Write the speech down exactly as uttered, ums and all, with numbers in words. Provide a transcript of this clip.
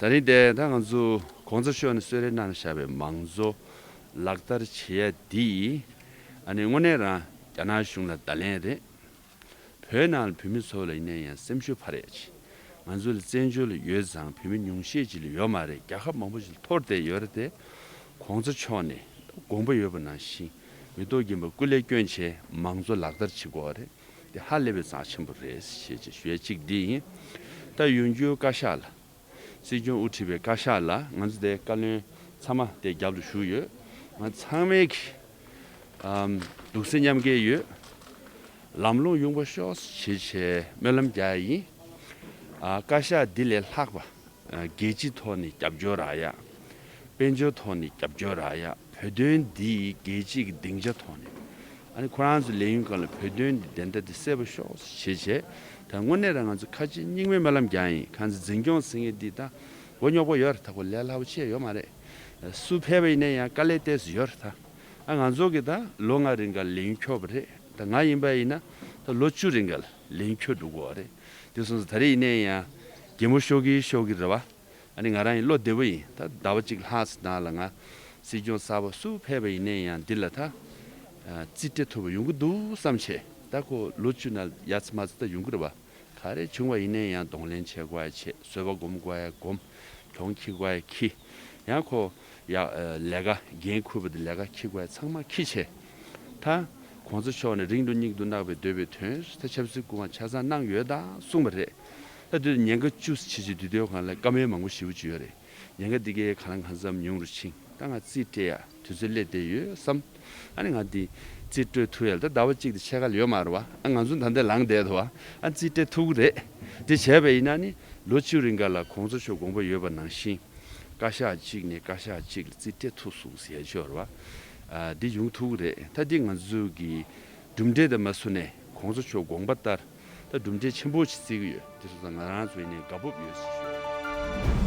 ད་རིང་དེ་ད་ང་ཚོ་གོང་ས་མཆོག་ནས་གསོལ་རས་གནང་བཞག་པའི་མང་གཙོ་ལག་བསྟར་བྱེད་ཡ་འདི་ཨ་ནི་དངོས་གནས་རང་རྒྱ་ནག་གཞུང་ལ་བརྡ་ལན་རེད། བོད་ནང་ལ་བོད་མི་ཚོ་ལ་ཡིན་ན་ཡང་སེམས་ཤུགས་འཕར་ཡ་ཅིག་ང་ཚོ་ལ་བཙན་བྱོལ་ལ་ཡོད་ཙང་བོད་མི་ཉུང་ཤས་ཅིག་ལ་ཡོད་མ་རེད། རྒྱལ་ཁབ་མང་པོ་ཞིག་ལ་འཐོར་བསྡད་ཡོད་རེད་དེ། གོང་ས་མཆོག་ནས་དགོངས་པ་ཡོད་པ་ནང་བཞིན་མི་ཐོག་རྒྱུན་པ་སྐུ་ལས་བསྐྱོན་བྱས་མང་གཙོ་ལག་བསྟར་བྱེད་དགོས་པ་རེད། དེ་ཧ་ལས་པའི་རྩ་ཆེན་པོ་རེད་ཞེས་ཅིག་ཞུ་ཡ་གཅིག་འདི་ཡིན། ད་ཡོང་རྒྱུའི་བཀའ་ཤག་ལ། སྲིད་སྐྱོང་དབུ་ཁྲིད་པའི་བཀའ་ཤག་ལ་ང་ཚོ་དེ་བཀའ་བློན་ཚང་མ་དེ་རྒྱབ་ཏུ་བཞུགས་ཡོད། ང་ཚང་མས་ཀྱི་ཨམ་གདུང་སེམས་མཉམ་སྐྱེད་ཡོད། ལམ་ལྷོང་ཡོང་བ་ཤོག་ཞེས་བྱས་སྨོན་ལམ་རྒྱག་ཡ་ཡིན། ཨ་བཀའ་ཤག་འདི་ལས་ལྷག་པ་ཨ་རྒྱལ་སྤྱིའི་ཐོག་ནས་རྒྱབ་སྐྱོར་རག་ཡ། དཔལ་འབྱོར་ཐོག་ནས་རྒྱབ་སྐྱོར་རག་ཡ། བོད་དོན་འདི་རྒྱལ་སྤྱིའི་སྡིངས་ཆ་ཐོག་ནས། ཨ་ནི་ཁོ་རང་ཚོ་ལས་ཡུན་གང་ལ་བོད་དོན་འདི་བདེན་མཐའ་འདི་གསལ་པོ་ཤོག་ཞེས་བྱས། ད་དངོས་གནས་རང་ང་ཚོ་ཁ་ཆེ་སྙིང་མའི་སྨོན་ལམ་རྒྱག་ཡིན། ཁ་ཚ་འཛིན་སྐྱོང་ཟེར་མཁན་འདི་ད་འོ་ཉོག་པོ་ཡོད་རེད། ད་ཁོ་ལས་སླ་པོ་ཆེ་ཡོད་མ་རེད། སུ་ཕེབས་པ་ཡིན་ན་ཡང་དཀའ་ལས་ཏོག་ཙམ་ཡོད་རེད་ད། ཨ་ང་ཚོ་གི་ད་ལོ་ལྔ་རིང་ག་ལས་ཡུན་འཁྱོལ་བ་རེད། ད་ང་ཡིན་པ་ཡིན་ན་ད་ལོ་བཅུ་རིང་ག་ལས་ཡུན་འཁྱོལ་འགྲོ་དགོས་པ་རེད། དེ་སོང་ཙང་ད་རེས་ཡིན་ན་ཡང་གད་མོ་ཤོར་གི་ཤོར་གི་རེད་བ། ཨ་ནི་ང་རང་ཡིན་བློ་བདེ་པོ་ཡིན། ད་ཟླ་བ་གཅིག་ལྷག་ཙམ་ནང་ལ་ང་སྲིད་སྐྱོང་གསར་པ་སུ་ཕེབས་པ་ཡིན་ན་ཡང་འདི་ལ་ད་རྩིས་སྤྲད་ཐུབ་པ་ཡོང་གི་འདུག་བསམ་བྱས། ད་ཁོ་ལོ་བཅུ་ནང་ཡ་ཚ་མ་ཚ་ད་ཡོང་གི་རེད་བ། ག་རེ་བྱུང་བ་ཡིན་ན་ཡང་གདོང་ལེན་བྱེད་དགོས་ཡ་བྱེད། བཟོད་པ་སྒོམ་དགོས་ཡ་སྒོམ། གྱོང་འཁྱེར་དགོས་ཡ་འཁྱེར། ཡང་ཁོ་ཡ་ལས་ཀ་འགན་འཁུར་བ་དེ་ལས་ཀ་འཁྱེར་དགོས་ཡ་ཚང་མ་འཁྱེར་བྱས། ད་གོང་ས་མཆོག་ནས་རིང་དུ་སྙིང་དུ་བརྣག་པའི་འདོད་པའི་དོན་ད་ཆབ་སྲིད་སྐུ་དབང་ཆ་ཚང་གནང་ཡོད་ད་གསུངས་པ་རེད། ད་དུས་ཉེན་ཁ་བཅུ་ཕྱི་ཕྱི་དུས་དུས་གང་ལ་བཀའ་མོལ་མང་པོ་ཞེ་པོ་ཅིག་ཡོད་རེད། ཉེན་ཁ་འདི་གའི་གང་ལ་གང་འཚམ་ཉུང་རུ་ཕྱིན། ད་ང་རྩིས་སྤྲད་ཡ་དུས་ཚོད་སླེབས་བསྡད་ཡོད་བསམ། ཨ་ནི་ང་འདི་རྩིས་སྤྲོད་ཐུབ་ཡ་ལ་ད་ཟླ་བ་གཅིག་དེ་ཕྱེད་ཀ་ལ་ཡོད་མ་རེད་བ། ཨ་ང་ཚོ་ད་ལྟ་ལངས་བསྡད་འདུག་བ། ཨ་རྩིས་སྤྲད་ཐུབ་ཀྱི་རེད། དེ་བྱས་པ་ཡིན་ན་ནི་ལོ་བཅུ་རིང་ག་ལ་གོང་ས་མཆོག་དགོངས་པ་ཡོད་པ་ནང་བཞིན། བཀའ་ཤག་གཅིག་ནས་བཀའ་ཤག་གཅིག་ལ་རྩིས་སྤྲད་ཐུབ་སོང་ཟེར་ཡ་ཅིག་ཡོད་རེད་བ། ཨ་འདི་ཡོང་ཐུབ་ཀྱི་རེད། ད་འདི་ང་ཚོ་གི་གྲུབ་འབྲས་དང་མ་བཟུང་ནས་གོང་ས་མཆོག་དགོངས་པ་ལྟར་ད་གྲུབ་འབྲས་ཆེན་པོ་ཞིག་བརྩི་གི་ཡོད། དེ་སོང་ཙང་ང་རང་ཚོ་ཡིན་ནའི་དགའ་སྤོབས་ཡོད་ཟེར་ཞུ།